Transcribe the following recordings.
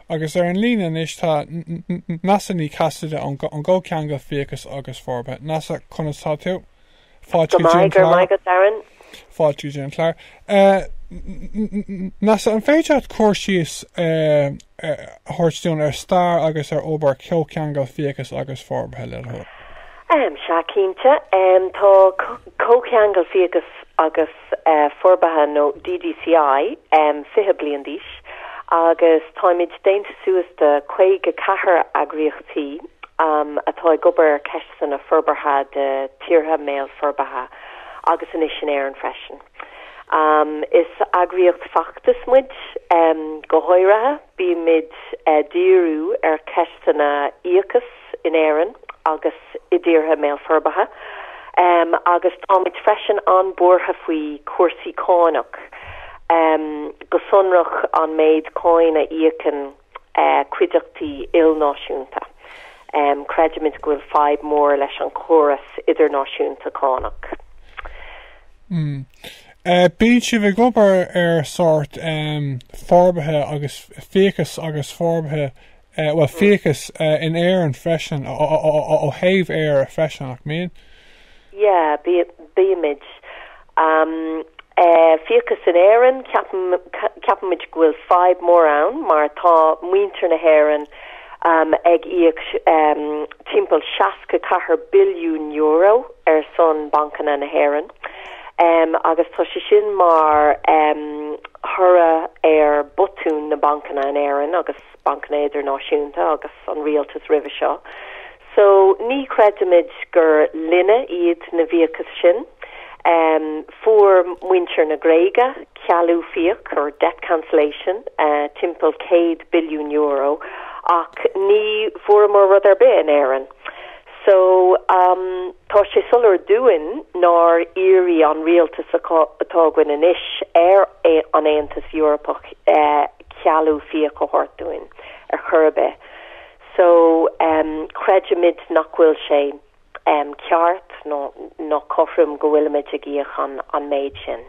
Agus ar an líne anois tá Neasa Ní Chasaide ón gComhcheangal Fiachais agus Forbartha. Neasa, conas tá tú? Fáilte go dtí an clár. Go maith, go raibh maith agat, Darren. Fáilte go dtí an clár. Neasa, an féidir leat cur síos a thabhairt dúinn ar stair agus ar obair Chomhcheangal Fiachais agus Forbartha, le do thoil? Sea, cinnte. Tá Comhcheangal Fiachais agus Forbartha, nó DDCI, 20 bliain d'aois agus táimid déanta suas de 54 eagraíochtaí atá ag obair ar cheisteanna forbartha de tíortha i mbéal forbartha agus anois in Éirinn freisin. Is eagraíocht feachtais muid go háirithe, bímid ag díriú ar cheisteanna fhiachais in Éirinn agus i dtíortha i mbéal forbartha agus táimid freisin an-buartha faoi chúrsaí cánach, go sonrach an méid cáin a íocann cuideachtaí ilnáisiúnta. Creidimid go bhfuil fadhb mór leis an chóras idirnáisiúnta cánach. Bíonn sibh ag obair ar sórt forbartha agus fiachas agus forbartha bhuel fiachas in Éirinn freisin, ó thaobh Éire freisin, nach mbíonn? Yeah, bímid. Fiachas in Éirinn, ceapaimid go bhfuil fadhb mór ann mar tá muintir na hÉireann ag íoc timpeall €64 billiún ar son bancanna na hÉireann agus tá sé sin mar thoradh ar botúin na bancanna in Éirinn agus bancanna idirnáisiúnta agus an rialtas roimhe seo. So ní chreidimid gur linne iad na bhfiachas sin. Fuair muintir na Gréige cealú fiach, or debt cancellation, timpeall €100 billiún ach ní fuaireamar rud ar bith in Éirinn. So tá sé soiléir dúinn nár iarraidh an rialtas atá againn anois ar an Aontas Eorpach cealú fiach a thabhairt dúinn ar chor ar bith. So creidimid nach bhfuil sé ceart nó ná cothrom go bhfuilimid ag íoc an méid sin.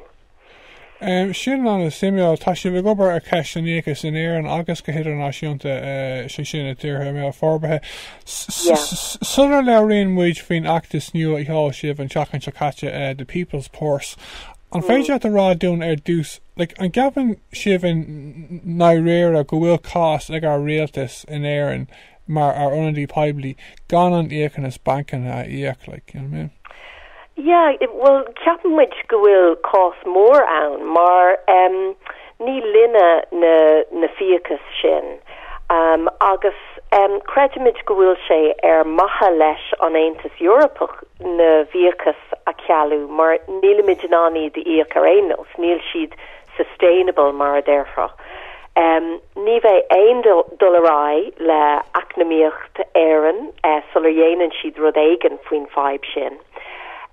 Sin an-suimiúil. Tá sibh ag obair ar cheist an fhiachais in Éirinn agus go hidirnáisiúnta, sé sin i dtíortha i mbéal forbartha. Sula labhraíonn muid faoin fheachtas nua a sheol sibh an tseachtain seo caite, The People's Purse, an féidir leat a rá dúinn ar dtús, like, an gceapann sibh i ndáiríre go bhfuil cás ag ár rialtas in Éirinn mar ár ionadaí poiblí gan an fhiachas bancanna a íoc, like, you know what I mean? Yeah, bhuel, ceapann muid go bhfuil cás mór ann mar em, ní linne na, na fiachas sin um, agus em, creidimid go bhfuil sé ar mhaithe leis an Aontas Eorpach na bhfiachas a chealú mar nílimid in ann iad a íoc ar aon nós, níl siad sustainable mar a déarfá. Ní bheidh aon dul ar aghaidh le eacnamaíocht Éireann sular dhéanann siad rud éigin faoin fadhb sin.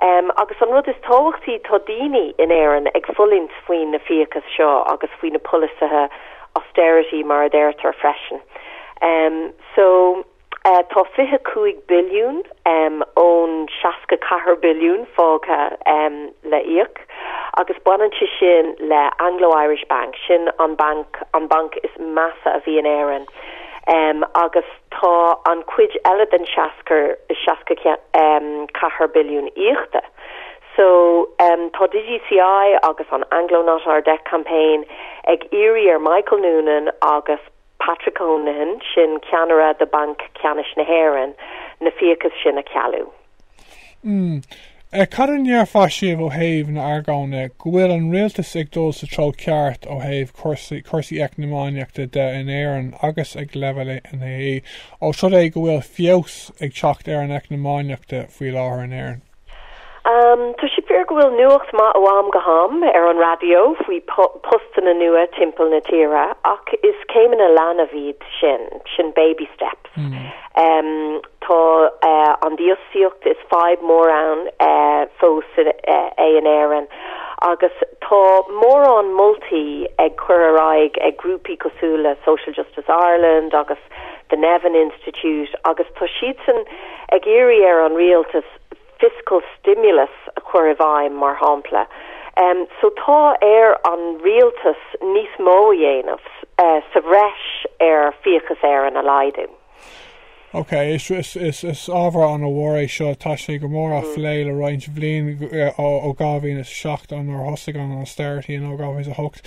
Agus an rud is tábhachtaí tá daoine in Éirinn ag fulaingt faoin na fiachas seo agus faoi na polasaithe austerity mar a deirtear freisin. So. Tá 25 billiún ón 64 billiún fágtha le íoc agus baineann sé sin le Anglo Irish Bank, sin an banc an banc is measa a bhí in Éirinn agus tá an cuid eile den 64 billiún íochta. So tá DDCI agus an Anglo Not Our Debt Campaign ag iarraidh ar Michael Noonan agus Patrick Honohan, sin ceannaire de Banc Ceannais na hÉireann, na fiachas sin a chealú. Mm. Cad a ndéarfá sibh ó thaobh na argóna go bhfuil an rialtas ag dul sa treo ceart ó thaobh cúrsaí cúrsaí eacnamaíochta de in Éirinn agus ag leibhéal an AE, ós rud é go bhfuil feabhas ag teacht ar an eacnamaíochta faoi láthair in Éirinn? Tá sé fíor go bhfuil nuacht maith ó am go ham ar an raidió faoi postanna nua timpeall na tíre ach is céimeanna leanbh iad sin, sin baby steps. Tá an dífhostaíocht, is fadhb mór ann fós é in Éirinn agus tá mórán moltaí ag cur ar aghaidh ag grúpaí cosúil le Social Justice Ireland agus The Nevin Institute agus tá siadsan ag iarraidh ar an rialtas fiscal stimulus a chur i bhfeidhm, mar shampla. So tá ar an rialtas níos mó a dhéanamh. sa bhreis ar fiachas Éireann a laghdú. Ok, is ábhar an-mhór é seo. Tá sé go mór á phlé le roinnt bhliain ó 2007 nuair a thosaigh an austerity in ó 2008.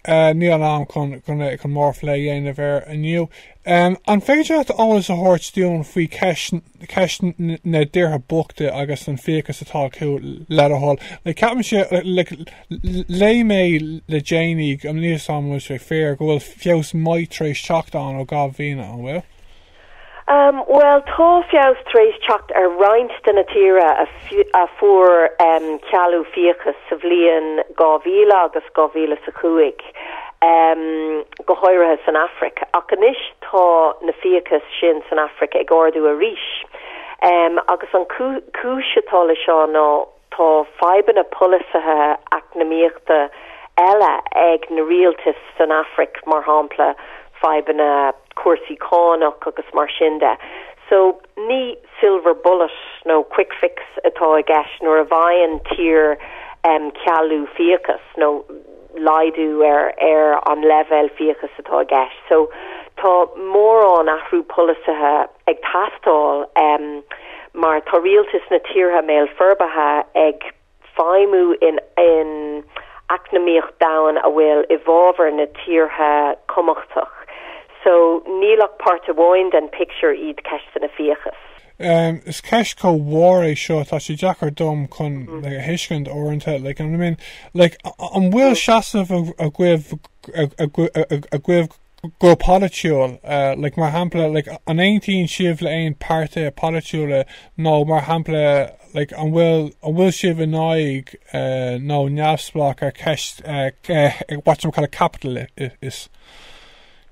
Níl an am chun chun mórphlé a dhéanamh air inniu. An féidir leat eolas a thabhairt dúinn faoi cheist ceist na dtíortha bochta agus an fiachas atá acu le do thoil? Like ceapaimse like léigh mé le déanaí, níl a fhios agam an bhfuil sé fíor, go bhfuil feabhas maith tar éis teacht ann ó 2000, an bhfuil? Bhuel, tá feabhas tar éis teacht ar roinnt de na tíortha a fuair cealú fiachais sa bhliain 2000 agus 2005, go háirithe san Afraic. Ach anois tá na fiachais sin san Afraic ag ardú arís. Agus an cúis atá le seo ná Tá fadhbanna polasaithe eacnamaíochta eile ag na rialtais san Afraic, mar shampla fadhbanna cúrsaí cánach agus mar sin de. So ní silver bullet nó quick fix atá i gceist nuair a bhfaigheann tír cealú fiachais nó laghdú ar ar an leibhéal fiachais atá i gceist. So tá mórán athrú polasaithe ag teastáil mar tá rialtais na tíortha i mbéal forbartha ag feidhmiú in in eacnamaíocht domhain a bhfuil i bhfabhar na tíortha cumhachtach. So níl ach páirt amháin den pictiúr iad ceisteanna fiachais. Is ceist chomh mhór é seo, tá sé deacair dom chun like, a thuiscint uaireanta, like, I mean, like, an bhfuil seasamh agaibh agaibh go polaitiúil, like, mar shampla, like, an aontaíonn sibh le aon páirtithe polaitiúla nó mar shampla, like, an bhfuil an bhfuil sibh in aghaidh nó neamhspleách ar cheist what you call capital is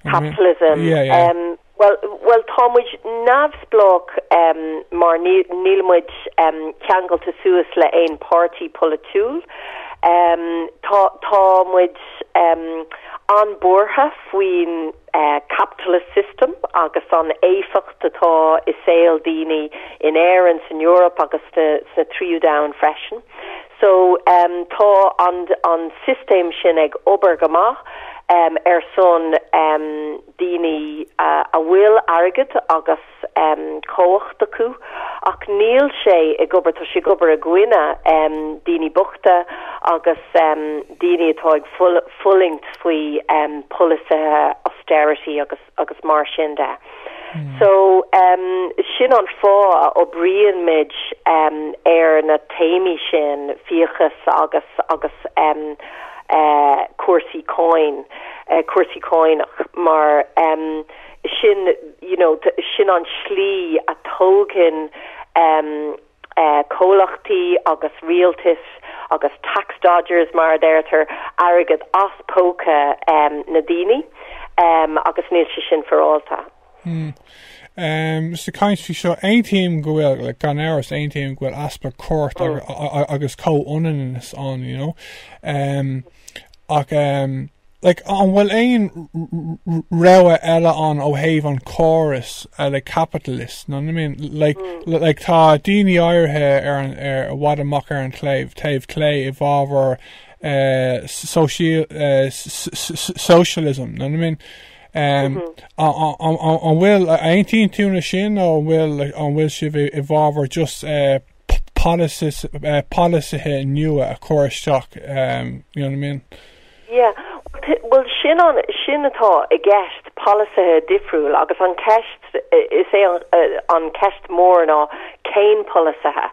Capitalism. Yeah, yeah. Bhuel, bhuel, tá muid neamhspleách mar níl muid ceangailte suas le aon páirtí polaitiúil. Tá, tá muid an-buartha faoin capitalist system agus an éifeacht atá i saol daoine in Éirinn, san Eoraip agus sna tríú domhan freisin. So tá an, an sistéam sin ag obair go maith ar son daoine a bhfuil airgead agus cumhacht acu ach níl sé ag obair, tá sé ag obair i gcoinne daoine bochta agus daoine atá ag fulaingt faoi polasaithe austerity agus agus mar sin de. So sin an fáth a oibríonn muid ar na téamaí sin, fiachas agus agus cúrsaí cáin, cúrsaí cánach mar sin you know sin an slí a tógann comhlachtaí agus rialtais agus tax dodgers mar a deirtear, airgead as póca na daoine agus níl sé sin féaráilte. Sa chaint faoi seo, aontaím go bhfuil, like, gan amhras, aontaím go bhfuil easpa cirt agus comhionannas ann, you know. Ach like, an bhfuil aon rogha eile ann ó thaobh an chórais like, capitalist, no, I mean, like, like, tá daoine áirithe ar an ar i bhfad amach ar an taobh taobh clé i bhfabhar social socialism, no, I mean, um, an bhfuil aontaíonn tú le sin nó an bhfuil an bhfuil sibh i bhfabhar just policies polasaithe nua a chur isteach, you know what I mean? Yeah, bhuel sin an, sin atá i gceist, polasaithe difriúil agus an ceist, is é an ceist mór ná cén polasaithe?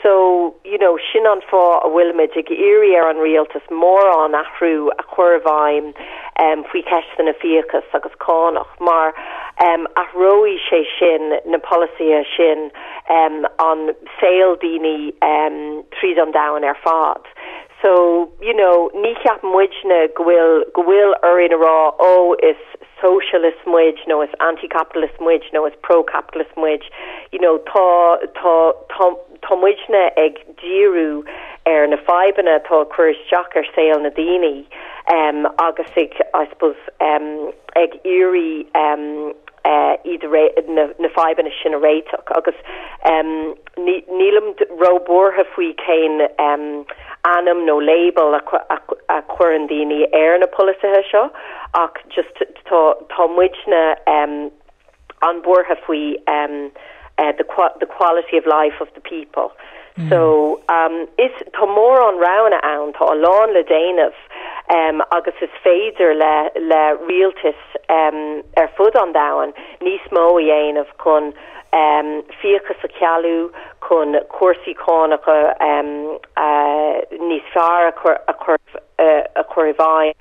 So, you know, sin an fáth a bhfuilimid ag iarraidh ar an rialtas mórán athrú a chur i bhfeidhm faoi cheisteanna fiachais agus cánach mar athróidh sé sin na polasaithe sin an saol daoine tríd an domhan ar fad. So, you know, ní cheapann muidne go bhfuil, go bhfuil orainn a rá oh is socialist muid nó is anti-capitalist muid nó is pro-capitalist muid. You know, tá, tá, tá, tá muidne ag díriú ar na fadhbanna atá ag cur isteach ar saol na daoine agus ag, I suppose, ag iarraidh iad na fadhbanna sin a réiteach agus nílim róbhuartha faoi cén. ainm nó label a a chuireann daoine ar na polasaithe seo ach just tá tá muidne um, an-bhuartha faoi um, uh, the, the quality of life of the people. Mm. So um, is tá mórán roghanna ann tá a lán le déanamh um, agus is féidir le le rialtais um, ar fud an domhain níos mó a dhéanamh chun um, fiachas a chealú chun cúrsaí cánach um, uh, níos fearr a chur a chur uh, a chur i bhfeidhm.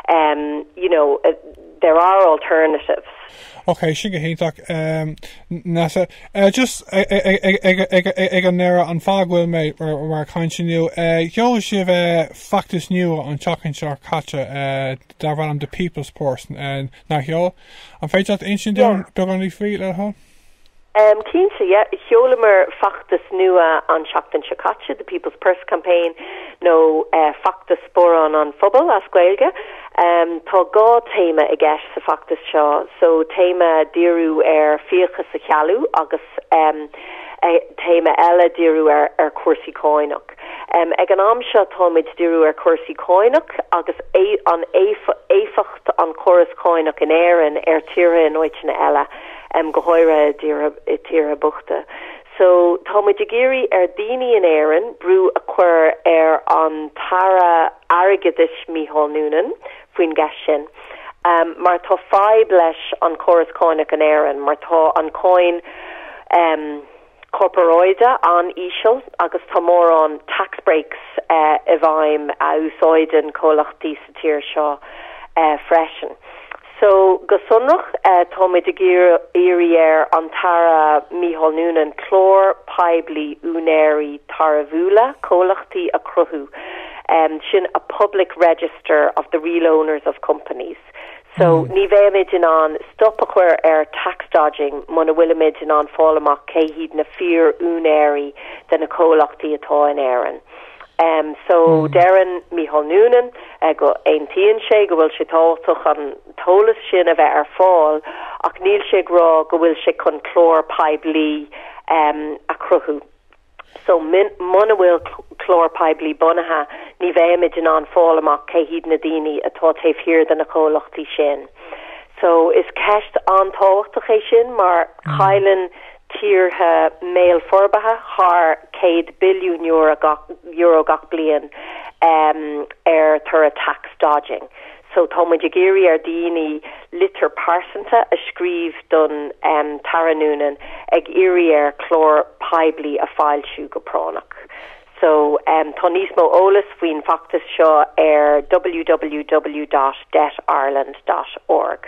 Um, you know, uh, there are alternatives. Ok, sin go hiontach um, Nessa. Uh, just ag an ndeireadh an fáth go bhfuil mé mar caint inniu. Uh, sheol sibh uh, feachtas nua an tseachtain seo caite uh, darb ainm The People's Purse uh, nach sheol. An féidir leat insint dúinn beagán faoi le do thoil? Um, cinnte, yeah, sheolamar feachtas nua an seachtain seo caite, the People's Purse Campaign, nó uh, feachtas Sporán an Phobail as Gaeilge. Um, tá dhá téama i gceist sa feachtas seo, so téama díriú ar fiachas a chealú agus um, téama eile díriú ar, ar cúrsaí cánach. Um, ag an am seo táimid díriú ar cúrsaí cánach agus é, an éifeacht an chóras cánach in Éirinn ar tíortha in áiteanna eile. um, go háirithe i tíortha bochta. So táimid ag iarraidh ar daoine in Éirinn brú a chur ar an tAire Airgeadais Micheál Noonan faoin gceist sin. Um, mar tá fadhb leis an chóras cánach in Éirinn, mar tá an cáin um, corparáide an-íseal agus tá mórán tax breaks uh, i bhfeidhm a úsáideann comhlachtaí sa tír seo uh, freisin. So go sonrach uh, táimid ag iarraidh ar an tAire Micheál Noonan clár poiblí úinéirí tairbhiúla comhlachtaí a chruthú. Um, sin a public register of the real owners of companies. So mm. ní bheimid in ann stop a chur ar tax dodging muna bhfuilimid in ann fáil amach cé hiad na fíor-úinéirí de na comhlachtaí atá in Éirinn. Um, so mm. deireann Micheál Noonan uh, go aontaíonn sé go bhfuil sé tábhachtach an t-eolas sin a bheith ar fáil ach níl sé ag rá go bhfuil sé chun clár poiblí um, a chruthú. So muna bhfuil clár poiblí bunaithe ní bheimid in ann fáil amach cé hiad na daoine atá taobh thiar de na comhlachtaí sin. So is ceist an-tábhachtach é sin mar mm. cailleann tíortha mbéal forbartha thar 100 billiún euro gach, euro gach bliain um, ar toradh tax dodging. So táimid ag iarraidh ar daoine litir pearsanta a scríobh don um, tAire Noonan ag iarraidh air clár poiblí a fhoilsiú go práinneach. So um, tá níos mó eolas faoin feachtas seo ar www.debtireland.org.